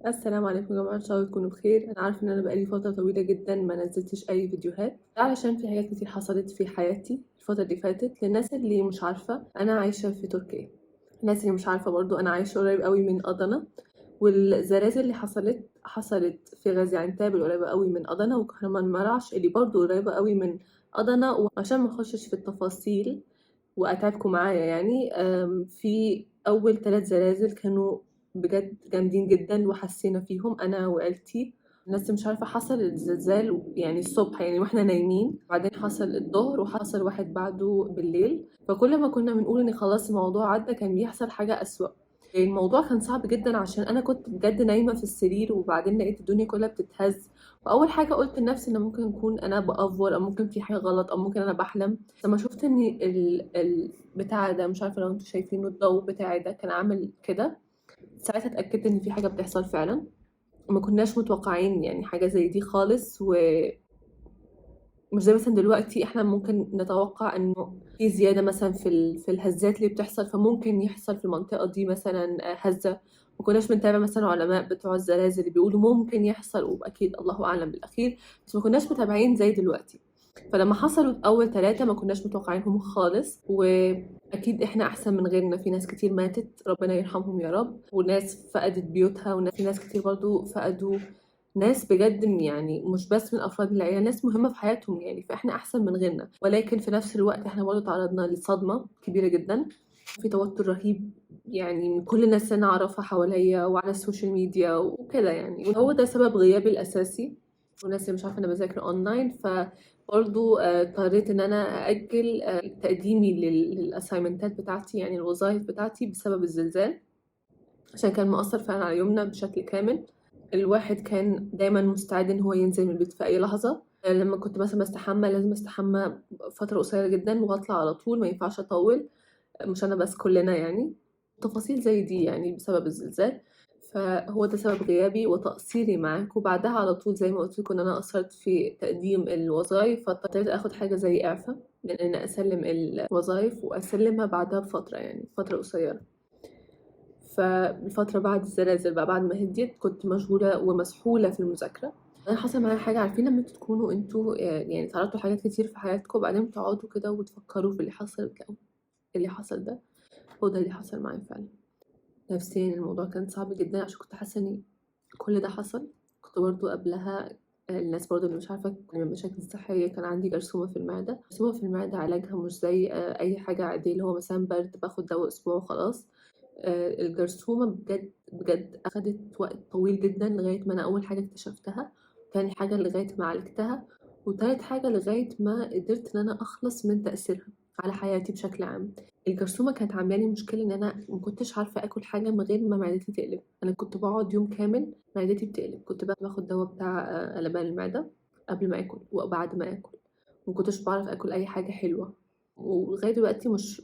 السلام عليكم يا جماعة، إن شاء الله تكونوا بخير. أنا عارفة إن أنا بقالي فترة طويلة جدًا ما نزلتش أي فيديوهات، ده علشان في حاجات كتير حصلت في حياتي الفترة اللي فاتت. للناس اللي مش عارفة، أنا عايشة في تركيا. الناس اللي مش عارفة برضو، أنا عايشة قريب أوي من أضنة، والزلازل اللي حصلت حصلت في غازي عنتاب القريبة أوي من أضنة، وكهرمان مرعش اللي برضو قريبة أوي من أضنة. وعشان ما أخشش في التفاصيل وأتعبكم معايا يعني، في أول 3 زلازل كانوا بجد جامدين جدا وحسينا فيهم أنا وعيلتي. الناس مش عارفة، حصل الزلزال يعني الصبح واحنا نايمين، بعدين حصل الظهر وحصل واحد بعده بالليل. فكل ما كنا بنقول إن خلاص الموضوع عدى كان بيحصل حاجة أسوأ. الموضوع كان صعب جدا عشان أنا كنت بجد نايمة في السرير، وبعدين لقيت الدنيا كلها بتتهز. وأول حاجة قلت لنفسي إن ممكن يكون أنا بأفور، أو ممكن في حاجة غلط، أو ممكن أنا بحلم. لما شفت إن البتاع ده، مش عارفة لو انتوا شايفينه، الضوء بتاعي ده كان عامل كده، ساعتها اتأكدت إن في حاجة بتحصل فعلا. ما كناش متوقعين حاجة زي دي خالص. و مش زي مثلا دلوقتي احنا ممكن نتوقع انه في زيادة مثلا في الهزات اللي بتحصل، فممكن يحصل في المنطقة دي مثلا هزة. ما كناش بنتابع مثلا علماء بتوع الزلازل اللي بيقولوا ممكن يحصل، واكيد الله اعلم بالاخير، بس ما كناش متابعين زي دلوقتي. فلما حصلوا اول 3 ما كناش متوقعينهم خالص. واكيد احنا احسن من غيرنا، في ناس كتير ماتت ربنا يرحمهم يا رب، وناس فقدت بيوتها، وفي ناس كتير برضو فقدوا ناس بجد، مش بس من افراد العيله، ناس مهمه في حياتهم فاحنا احسن من غيرنا. ولكن في نفس الوقت احنا برضو تعرضنا لصدمه كبيره جدا، في توتر رهيب من كل الناس اللي انا اعرفها حواليا وعلى السوشيال ميديا وكده وهو ده سبب غيابي الاساسي. والناس اللي مش عارفه انا بذاكر اونلاين، فبرضو، اضطريت ان انا ااجل، تقديمي للاساينمنتات بتاعتي، يعني الوظائف بتاعتي، بسبب الزلزال، عشان كان مؤثر فعلا على يومنا بشكل كامل. الواحد كان دايما مستعد ان هو ينزل من البيت في اي لحظه. لما كنت مثلا بستحمى لازم استحمى فتره قصيره جدا واطلع على طول، ما ينفعش اطول، مش انا بس كلنا تفاصيل زي دي بسبب الزلزال. فهو ده سبب غيابي وتقصيري معاكم. وبعدها على طول زي ما قلت لكم ان انا قصرت في تقديم الوظائف، فاضطريت اخد حاجه زي اعفاء من ان اسلم الوظائف واسلمها بعدها بفتره، فتره قصيره. فالفترة بعد الزلازل بقى، بعد ما هديت، كنت مشغولة ومسحولة في المذاكرة. أنا حصل معايا حاجة، عارفين لما انتوا تكونوا انتوا، تعرضتوا لحاجات كتير في حياتكم، وبعدين بتقعدوا كده وتفكروا في اللي حصل، وتلاقوا اللي حصل ده هو ده اللي حصل معايا فعلا. نفسيا الموضوع كان صعب جدا، عشان كنت حاسة ان كل ده حصل. كنت برضو قبلها، الناس برضو اللي مش عارفة، من مشاكل صحية، كان عندي جرثومة في المعدة. جرثومة في المعدة علاجها مش زي، أي حاجة عادية اللي هو مثلا برد باخد دواء أسبوع وخلاص. الجرثومة بجد بجد أخدت وقت طويل جدا لغاية ما أنا أول حاجة اكتشفتها، تاني حاجة لغاية ما عالجتها، وتالت حاجة لغاية ما قدرت إن أنا أخلص من تأثيرها على حياتي بشكل عام. الجرثومة كانت عاملة لي مشكلة إن أنا ما كنتش عارفة آكل حاجة من غير ما معدتي تقلب. أنا كنت بقعد يوم كامل معدتي بتقلب، كنت باخد دواء بتاع، قلبان المعدة قبل ما آكل وبعد ما آكل، ما كنتش بعرف آكل أي حاجة حلوة. ولغاية دلوقتي مش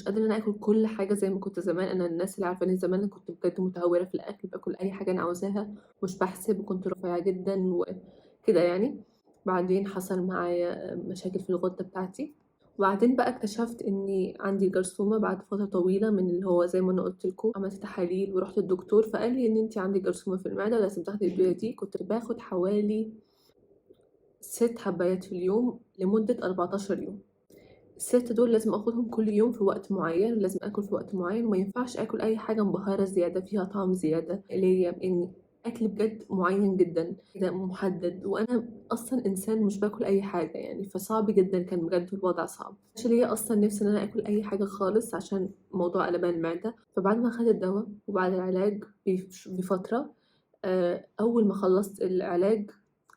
قادرة إن أنا آكل كل حاجة زي ما كنت زمان. أنا الناس اللي عارفاني زمان أنا كنت بجد متهورة في الأكل، باكل أي حاجة أنا عاوزاها مش بحسب، وكنت رفيعة جدا وكده. بعدين حصل معايا مشاكل في الغدة بتاعتي، وبعدين بقى اكتشفت إني عندي جرثومة بعد فترة طويلة من اللي هو زي ما أنا قلت لكم، عملت تحاليل ورحت للدكتور فقال لي إن أنتي عندك جرثومة في المعدة ولازم تاخدي الأدوية دي. كنت باخد حوالي 6 حبايات في اليوم لمدة 14 يوم. ال6 دول لازم اخدهم كل يوم في وقت معين، لازم اكل في وقت معين، وما ينفعش اكل اي حاجه مبهره زياده فيها طعم زياده، اللي هي اكل بجد معين جدا كده محدد. وانا اصلا انسان مش باكل اي حاجه فصعب جدا، كان بجد الوضع صعب. مش ليا اصلا نفسي ان انا اكل اي حاجه خالص عشان موضوع قلبان المعده. فبعد ما اخدت الدواء وبعد العلاج بفتره، اول ما خلصت العلاج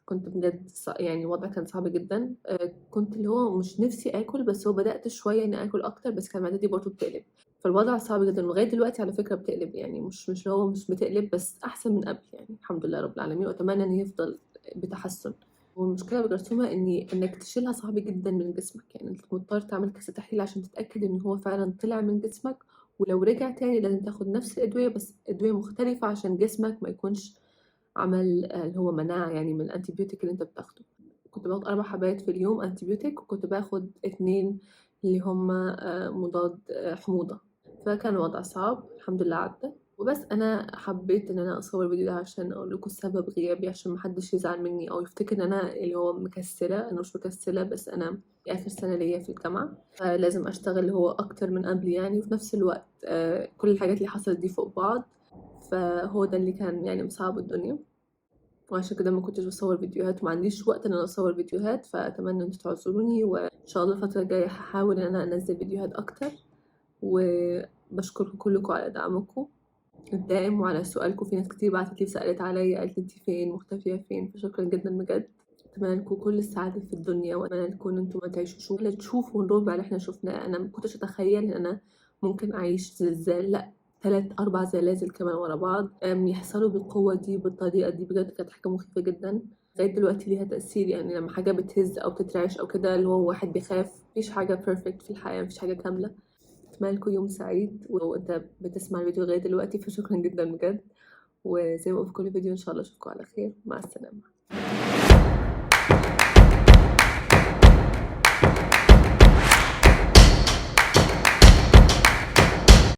كنت بجد الوضع كان صعب جدا. كنت اللي هو مش نفسي اكل، بس هو بدات شويه اني اكل اكتر، بس كان معدتي برضه بتقلب، فالوضع صعب جدا. ولغايه دلوقتي على فكره بتقلب، يعني مش اللي هو مش بتقلب، بس احسن من قبل الحمد لله رب العالمين، واتمنى ان يفضل بتحسن. والمشكله بالجرثومه انك تشيلها صعب جدا من جسمك، انت مضطر تعمل كذا تحليل عشان تتاكد ان هو فعلا طلع من جسمك، ولو رجع تاني لازم تاخد نفس الادويه بس ادويه مختلفه عشان جسمك ما يكونش عمل، اللي هو مناعة من الانتيبيوتيك اللي انت بتاخده. كنت باخد 4 حبايات في اليوم انتيبيوتيك، وكنت باخد 2 اللي هم، مضاد، حموضة. فكان وضع صعب، الحمد لله عدى. وبس أنا حبيت إن أنا أصور الفيديو ده عشان أقول لكم سبب غيابي، عشان ما حدش يزعل مني أو يفتكر إن أنا اللي هو مكسلة. أنا مش مكسلة، بس أنا آخر سنة ليا في الجامعة، فلازم أشتغل اللي هو أكتر من قبل يعني، وفي نفس الوقت كل الحاجات اللي حصلت دي فوق بعض، فهو ده اللي كان يعني مصعب الدنيا، وعشان كده ما كنتش بصور فيديوهات وما عنديش وقت إن أنا أصور فيديوهات. فأتمنى إن انتوا تعذروني، وإن شاء الله الفترة الجاية هحاول إن أنا أنزل فيديوهات أكتر. وبشكركم كلكم على دعمكم الدائم وعلى سؤالكم. في ناس كتير بعتت لي سألت عليا، قالت لي انتي فين مختفية فين، فشكرا جدا بجد. اتمنى لكم كل السعادة في الدنيا، واتمنى لكم ان انتوا ما تعيشوش ولا تشوفوا الربع اللي احنا شفناه. انا ما كنتش اتخيل ان انا ممكن اعيش زلزال، لا 3 4 زلازل كمان ورا بعض، يحصلوا بالقوة دي بالطريقة دي. بجد كانت حاجة مخيفة جدا، لغاية دلوقتي ليها تأثير. يعني لما حاجة بتهز أو بتترعش أو كده اللي هو واحد بيخاف. مفيش حاجة perfect في الحياة، مفيش حاجة كاملة. أتمنى لكم يوم سعيد، وأنت بتسمع الفيديو لغاية دلوقتي فشكرا جدا بجد. وزي ما بقول في كل فيديو إن شاء الله أشوفكم على خير. مع السلامة.